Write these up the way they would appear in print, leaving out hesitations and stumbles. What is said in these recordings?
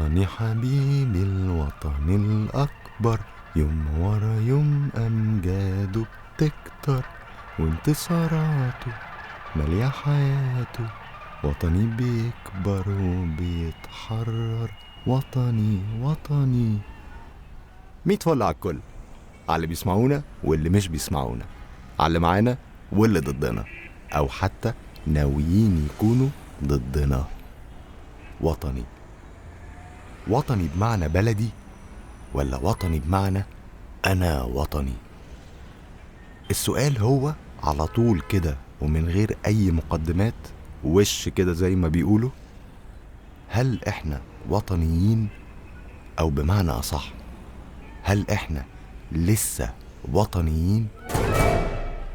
وطني حبيبي الوطن الأكبر، يوم ورا يوم أمجاده بتكتر، وانتصاراته مالية حياته، وطني بيكبر وبيتحرر، وطني وطني. 100 فل على الكل، على اللي بيسمعونا واللي مش بيسمعونا، على اللي معانا واللي ضدنا، أو حتى ناويين يكونوا ضدنا. وطني وطني بمعنى بلدي، ولا وطني بمعنى أنا وطني؟ السؤال هو على طول كده ومن غير أي مقدمات، وش كده زي ما بيقولوا، هل إحنا وطنيين؟ أو بمعنى أصح، هل إحنا لسه وطنيين؟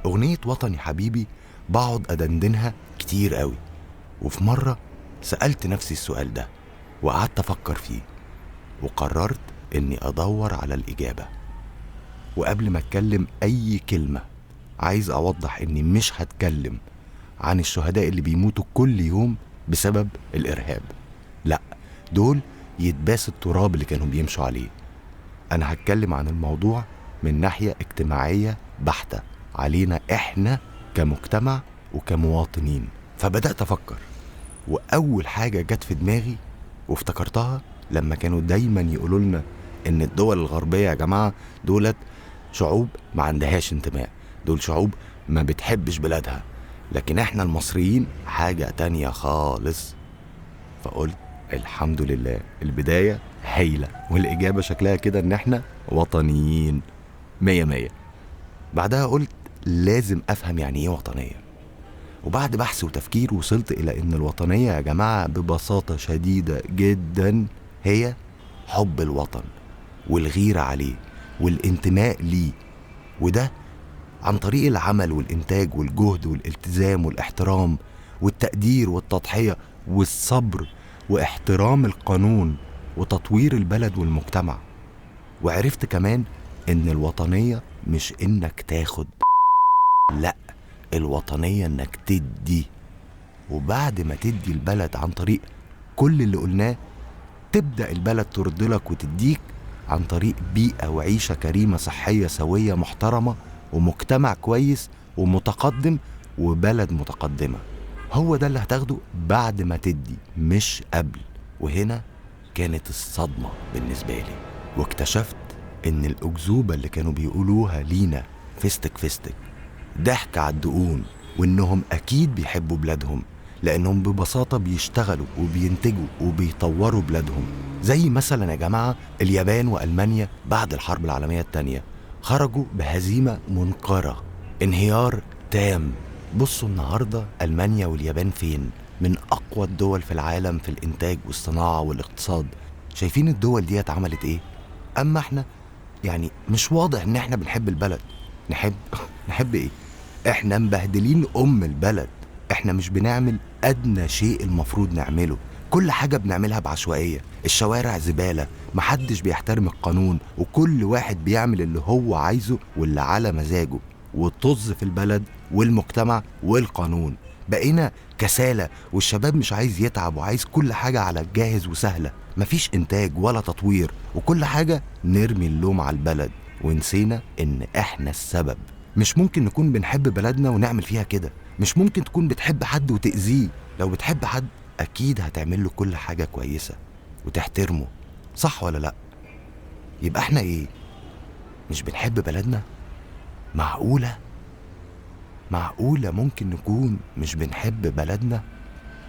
أغنية وطني حبيبي بقعد أدندنها كتير قوي، وفي مرة سألت نفسي السؤال ده وقعدت أفكر فيه، وقررت إني أدور على الإجابة. وقبل ما أتكلم أي كلمة عايز أوضح إني مش هتكلم عن الشهداء اللي بيموتوا كل يوم بسبب الإرهاب، لا، دول يتباس التراب اللي كانوا بيمشوا عليه. أنا هتكلم عن الموضوع من ناحية اجتماعية بحتة علينا إحنا كمجتمع وكمواطنين. فبدأت أفكر، وأول حاجة جت في دماغي وافتكرتها لما كانوا دايما يقولوا لنا إن الدول الغربية يا جماعة دولت شعوب ما عندهاش انتماء، دول شعوب ما بتحبش بلادها، لكن إحنا المصريين حاجة تانية خالص. فقلت الحمد لله البداية هايلة، والإجابة شكلها كده إن إحنا وطنيين 100 100. بعدها قلت لازم أفهم يعني إيه وطنية، وبعد بحث وتفكير وصلت إلى إن الوطنية يا جماعة ببساطة شديدة جدا هي حب الوطن والغيرة عليه والانتماء ليه، وده عن طريق العمل والإنتاج والجهد والالتزام والاحترام والتقدير والتضحية والصبر واحترام القانون وتطوير البلد والمجتمع. وعرفت كمان إن الوطنية مش إنك تاخد، لأ، الوطنية إنك تدي، وبعد ما تدي البلد عن طريق كل اللي قلناه تبدأ البلد ترضلك وتديك عن طريق بيئة وعيشة كريمة صحية سوية محترمة ومجتمع كويس ومتقدم وبلد متقدمة. هو ده اللي هتاخده بعد ما تدي، مش قبل. وهنا كانت الصدمة بالنسبة لي، واكتشفت إن الأكذوبة اللي كانوا بيقولوها لينا فستك فستك ضحك على الدقون، وإنهم أكيد بيحبوا بلادهم لأنهم ببساطة بيشتغلوا وبينتجوا وبيطوروا بلادهم. زي مثلا يا جماعة اليابان وألمانيا بعد الحرب العالمية التانية خرجوا بهزيمة منكرة، انهيار تام. بصوا النهاردة ألمانيا واليابان فين؟ من أقوى الدول في العالم في الإنتاج والصناعة والاقتصاد. شايفين الدول دي عملت إيه؟ أما إحنا يعني مش واضح إن إحنا بنحب البلد. نحب إيه؟ إحنا مبهدلين أم البلد، إحنا مش بنعمل أدنى شيء المفروض نعمله، كل حاجة بنعملها بعشوائية، الشوارع زبالة، محدش بيحترم القانون، وكل واحد بيعمل اللي هو عايزه واللي على مزاجه، وطز في البلد والمجتمع والقانون. بقينا كسالة، والشباب مش عايز يتعب وعايز كل حاجة على الجاهز وسهلة، مفيش إنتاج ولا تطوير، وكل حاجة نرمي اللوم على البلد، ونسينا إن إحنا السبب. مش ممكن نكون بنحب بلدنا ونعمل فيها كده، مش ممكن تكون بتحب حد وتأذيه. لو بتحب حد أكيد هتعمل له كل حاجة كويسة وتحترمه، صح ولا لأ؟ يبقى إحنا إيه؟ مش بنحب بلدنا؟ معقولة؟ معقولة ممكن نكون مش بنحب بلدنا؟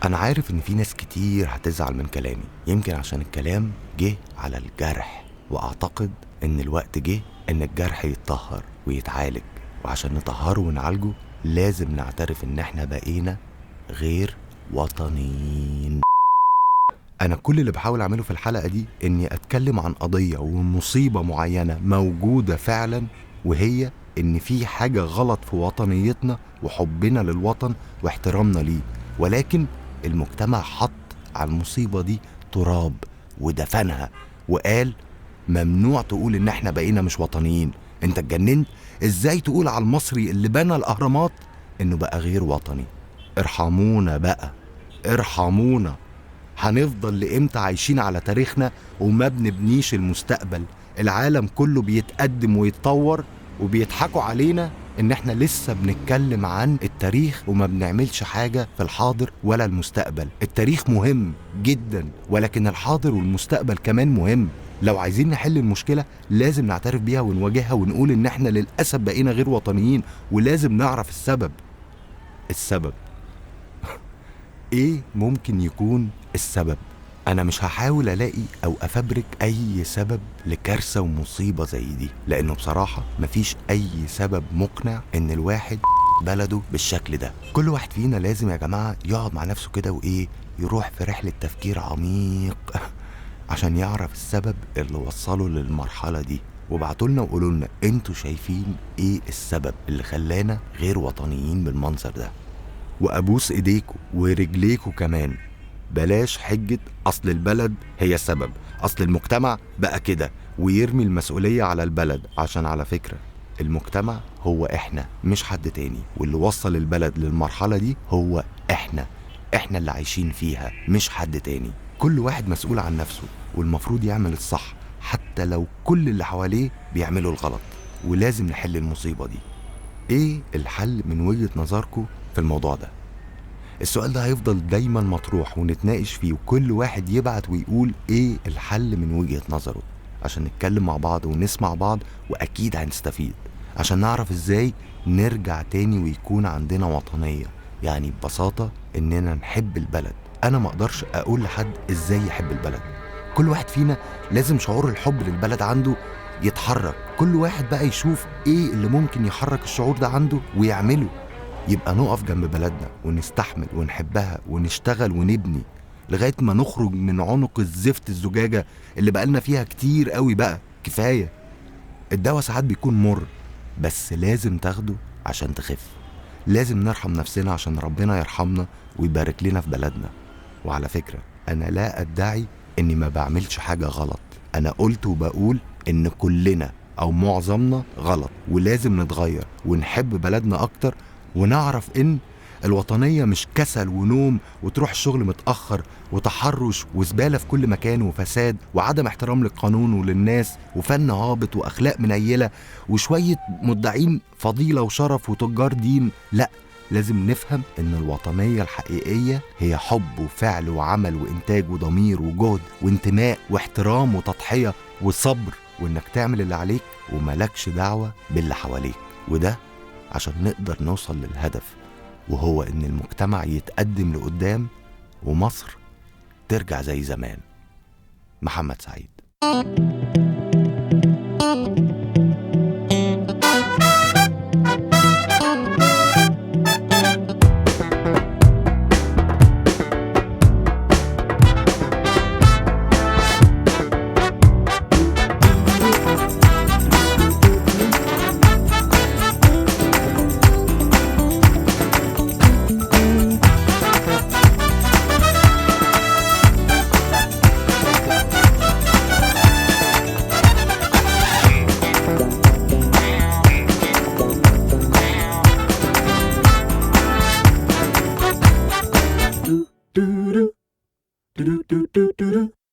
أنا عارف إن في ناس كتير هتزعل من كلامي، يمكن عشان الكلام جه على الجرح، وأعتقد إن الوقت جه إن الجرح يتطهر ويتعالج، وعشان نطهره ونعالجه لازم نعترف إن إحنا بقينا غير وطنيين. أنا كل اللي بحاول أعمله في الحلقة دي إني أتكلم عن قضية ومصيبة معينة موجودة فعلا، وهي إن في حاجة غلط في وطنيتنا وحبنا للوطن واحترامنا ليه، ولكن المجتمع حط على المصيبة دي تراب ودفنها وقال ممنوع تقول إن إحنا بقينا مش وطنيين. أنت اتجننت؟ إزاي تقول على المصري اللي بنى الأهرامات إنه بقى غير وطني؟ ارحمونا بقى، ارحمونا. هنفضل لإمتى عايشين على تاريخنا وما بنبنيش المستقبل؟ العالم كله بيتقدم ويتطور وبيضحكوا علينا إن إحنا لسه بنتكلم عن التاريخ وما بنعملش حاجة في الحاضر ولا المستقبل. التاريخ مهم جدا، ولكن الحاضر والمستقبل كمان مهم. لو عايزين نحل المشكلة لازم نعترف بيها ونواجهها ونقول إن إحنا للأسف بقينا غير وطنيين، ولازم نعرف السبب. السبب إيه ممكن يكون السبب؟ أنا مش هحاول ألاقي أو أفبرك أي سبب لكارثة ومصيبة زي دي، لأنه بصراحة مفيش أي سبب مقنع إن الواحد بلده بالشكل ده. كل واحد فينا لازم يا جماعة يقعد مع نفسه كده وإيه، يروح في رحلة تفكير عميق عشان يعرف السبب اللي وصله للمرحلة دي. وابعتولنا وقولولنا انتوا شايفين ايه السبب اللي خلانا غير وطنيين بالمنظر ده. وابوس ايديكوا ورجليكوا كمان، بلاش حجة اصل البلد هي السبب، اصل المجتمع بقى كده، ويرمي المسؤولية على البلد. عشان على فكرة المجتمع هو احنا مش حد تاني، واللي وصل البلد للمرحلة دي هو احنا، احنا اللي عايشين فيها مش حد تاني. كل واحد مسؤول عن نفسه والمفروض يعمل الصح حتى لو كل اللي حواليه بيعملوا الغلط، ولازم نحل المصيبة دي. ايه الحل من وجهة نظركم في الموضوع ده؟ السؤال ده هيفضل دايما مطروح ونتناقش فيه، وكل واحد يبعت ويقول ايه الحل من وجهة نظره عشان نتكلم مع بعض ونسمع بعض، واكيد هنستفيد عشان نعرف ازاي نرجع تاني ويكون عندنا وطنية. يعني ببساطة اننا نحب البلد. انا ما اقدرش اقول لحد ازاي يحب البلد، كل واحد فينا لازم شعور الحب للبلد عنده يتحرك. كل واحد بقى يشوف ايه اللي ممكن يحرك الشعور ده عنده ويعمله. يبقى نقف جنب بلدنا ونستحمل ونحبها ونشتغل ونبني لغاية ما نخرج من عنق الزفت الزجاجة اللي بقالنا فيها كتير قوي. بقى كفاية. الدواء ساعات بيكون مر بس لازم تاخده عشان تخف. لازم نرحم نفسنا عشان ربنا يرحمنا ويبارك لنا في بلدنا. وعلى فكرة أنا لا أدعي إني ما بعملش حاجة غلط، أنا قلت وبقول إن كلنا أو معظمنا غلط، ولازم نتغير ونحب بلدنا أكتر، ونعرف إن الوطنية مش كسل ونوم وتروح الشغل متأخر وتحرش وزبالة في كل مكان وفساد وعدم احترام للقانون وللناس وفن هابط وأخلاق منيلة وشوية مدعين فضيلة وشرف وتجار دين. لا، لازم نفهم إن الوطنية الحقيقية هي حب وفعل وعمل وإنتاج وضمير وجهد وانتماء واحترام وتضحية وصبر، وإنك تعمل اللي عليك وملكش دعوة باللي حواليك. وده عشان نقدر نوصل للهدف، وهو إن المجتمع يتقدم لقدام ومصر ترجع زي زمان. محمد سعيد. Do do do do do do.